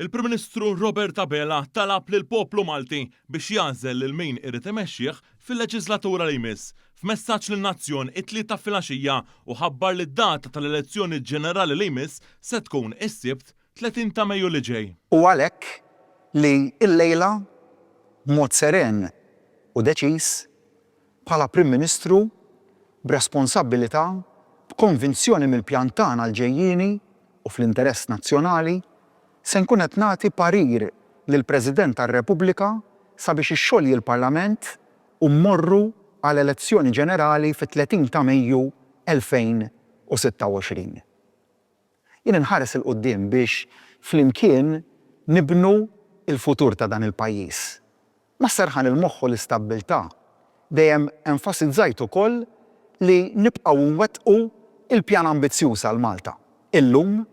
Il-Prim Ministru Robert Abela talab lill-poplu Malti biex jagħżel lil min irid imexxih fil-leġiżlatura li jmiss. F'messaġġ lin-nazzjon it-Tlieta filgħaxija u ħabbar li d-data tal-elezzjoni ġenerali li jmiss se tkun is-Sibt 30 ta' Mejju li ġej. Hu għalhekk li llejla, b'mod seren u deċiż, bħala Prim Ministru, b'responsabbilità, b'konvinzjoni mill-pjan tagħna għall-ġejjieni u fl-interess nazzjonali, se nkun qed nagħti parir lill-President tar-Repubblika sabiex ixxolji l-Parlament u mmorru għal elezzjoni ġenerali fit-30 ta' Mejju 2026. Jien inħares 'il quddiem biex flimkien nibnu l-futur ta' dan il-pajjiż. Mas-serħan il-moħħ u l-istabbiltà, dejjem enfasizzajt ukoll li nibqgħu nwettqu l-pjan ambizzjuż għal Malta, illum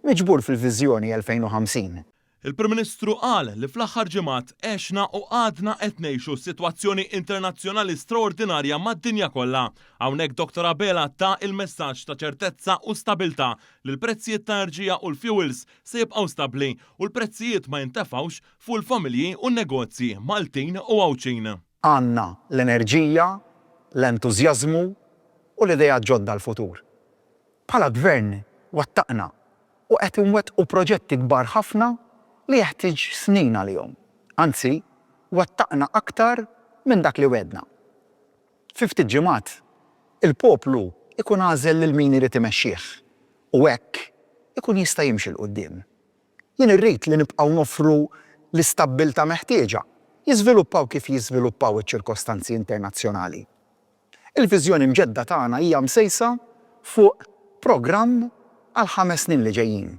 miġbur fil-Viżjoni 2050. Il-Prim Ministru qal li fl-aħħar ġimgħat għexna u għadna qed ngħixu sitwazzjoni internazzjonali straordinarja mad-dinja kollha. Hawnhekk Dottor Abela ta il-messaġġ ta' ċertezza u stabilità li l-prezzijiet ta' enerġija u l-fuels se jibqgħu stabbli u l-prezzijiet ma jintefgħux fuq il-familji u n-negozji Maltin u Għawdxin. Għandna l-enerġija, l-entużjażmu u l-ideat ġodda għall-futur. Bħala Gvern wettaqna u qed inwettqu proġetti kbar ħafna li jeħtieġ snin għalihom. Anzi, wettaqna aktar minn dak li wegħdna. Fi ftit ġimgħat, il-poplu jkun għażel lil min irid imexxih u hekk ikun jista' jimxi 'l quddiem. Jien irrid li nibqgħu noffru l-istabbiltà meħtieġa, jiżviluppaw kif jiżviluppaw iċ-ċirkostanzi internazzjonali. Il-viżjoni mġedda tagħna hija msejsa fuq programm għall-ħames snin li ġejjin,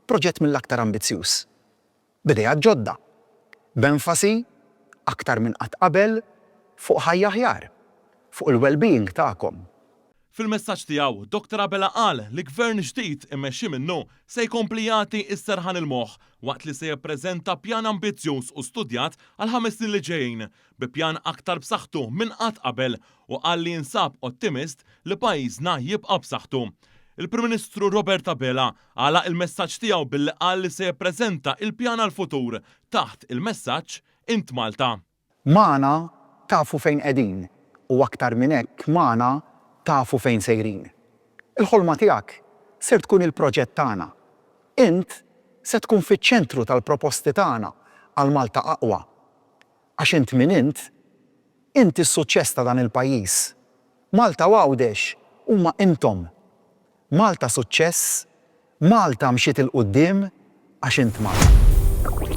proġett mill-aktar ambizzjuż, b'ideat ġodda, b'enfasi, aktar minn qatt qabel, fuq ħajja aħjar, fuq il-well-being tagħkom. Fil-messaġġ tiegħu, Dottor Abela qal li Gvern ġdid immexxi minnu se jkompli jagħti s-serħan il-moħħ waqt li se jippreżenta pjan ambizzjuż u studjat għall-ħames snin li ġejjin, bi pjan aktar b'saħħtu minn qatt qabel u qal li jinsab ottimist li pajjiżna jibqa' b'saħħtu. Il-Prim Ministru Robert Abela għalaq il-messaġġ tiegħu billi qal li se jippreżenta il-pjan għall-futur taħt il-messaġġ Int Malta. Magħna tafu fejn qegħdin u aktar minn hekk magħna tafu fejn sejrin. Il-ħolma tiegħek ser tkun il-proġett tagħna. Int se tkun fiċ-ċentru tal-proposti tagħna għal Malta aqwa. Għax int min int, int is-suċċess ta' dan il-pajjiż. Malta u Għawdex huma intom. Malta suċċess, Malta mxiet 'il quddiem għax int Malta.